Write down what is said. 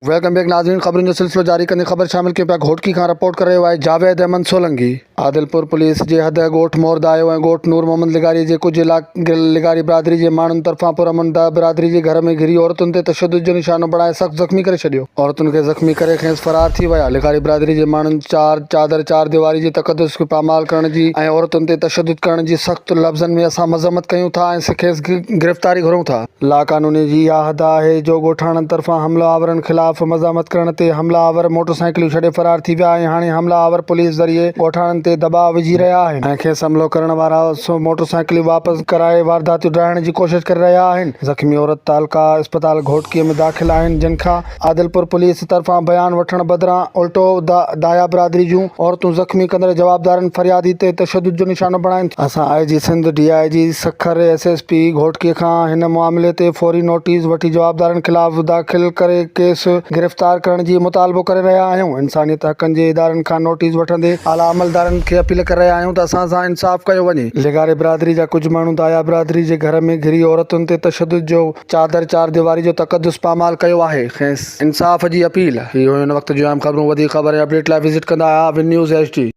Welcome back ناظرين خبرن جو سلسلو جاري ڪندي خبر شامل ڪيون پيا گهوٽڪي کان رپورٽ ڪري رهيو آهي جاويد احمد سولنگي. عادلپور پوليس جي حد ڳوٺ موردايو ۽ ڳوٺ نور محمد لغاري جي ڪجهه علائقن لغاري برادري جي ماڻهن طرفان پرامن برادري جي گهر ۾ گهري عورتن تي تشدد جو نشانو بڻائي سخت زخمي ڪري ڇڏيو. عورتن کي زخمي ڪري کيس فرار ٿي ويا. لغاري برادري جي ماڻهن چار چادر چار ديواري جي تقدس کي پامال ڪرڻ جي ۽ عورتن تي تشدد ڪرڻ جي سخت لفظن ۾ اسان مذمت ڪيون ٿا ۽ کيس گرفتاري گهرون ٿا. لاقانوني جي اها حد آهي جو ڳوٺاڻن طرفان حمله آورن خلاف مزاحمت ڪرڻ تي حمله آور موٽر سائيڪلون ڇڏي فرار ٿي ويا ۽ هاڻي حمله آور پوليس ذريعي ڳوٺاڻن تي دٻاء وجهي رهيا آهن ۽ کيس حملو ڪرڻ وارا موٽر سائيڪلون واپس ڪرائي وارداتيون ڊاهڻ جي ڪوشش ڪري رهيا آهن. زخمي عورت تعلقه اسپتال گهوٽڪي ۾ داخل آهن جن کان عادلپور پوليس طرفان بيان وٺڻ بدران الٽو دايا برادري جون عورتون زخمي ڪندڙ جوابدارن فريادي تي تشدد جو نشانو بڻائين ٿيون. اسان I G Sindh, D I G Sukkur, S S P Ghotki کان هن معاملي تي فوري نوٽيس وٺي جوابدارن خلاف داخل ڪري ڪيس گرفتار ڪرڻ جي مطالبو ڪري رهيا آهيون. انسانيت حقن جي ادارن کان نوٽيس وٺندي اعليٰ عملدارن کي اپيل ڪري رهيا آهيون ته اسان سان انصاف ڪيو وڃي. لغاري برادري جا ڪجهه ماڻهو دايا برادري جي گهر ۾ گهري عورتن تي تشدد جو چادر چار ديواري جو تقدس پامال ڪيو آهي کيس انصاف جي اپيل. هي هيون هن وقت جون اهم خبرون وڌيڪ خبر ۽ اپڊيٽ لاء وزٽ ڪندا آ ون نيوز ايڇ ڊي.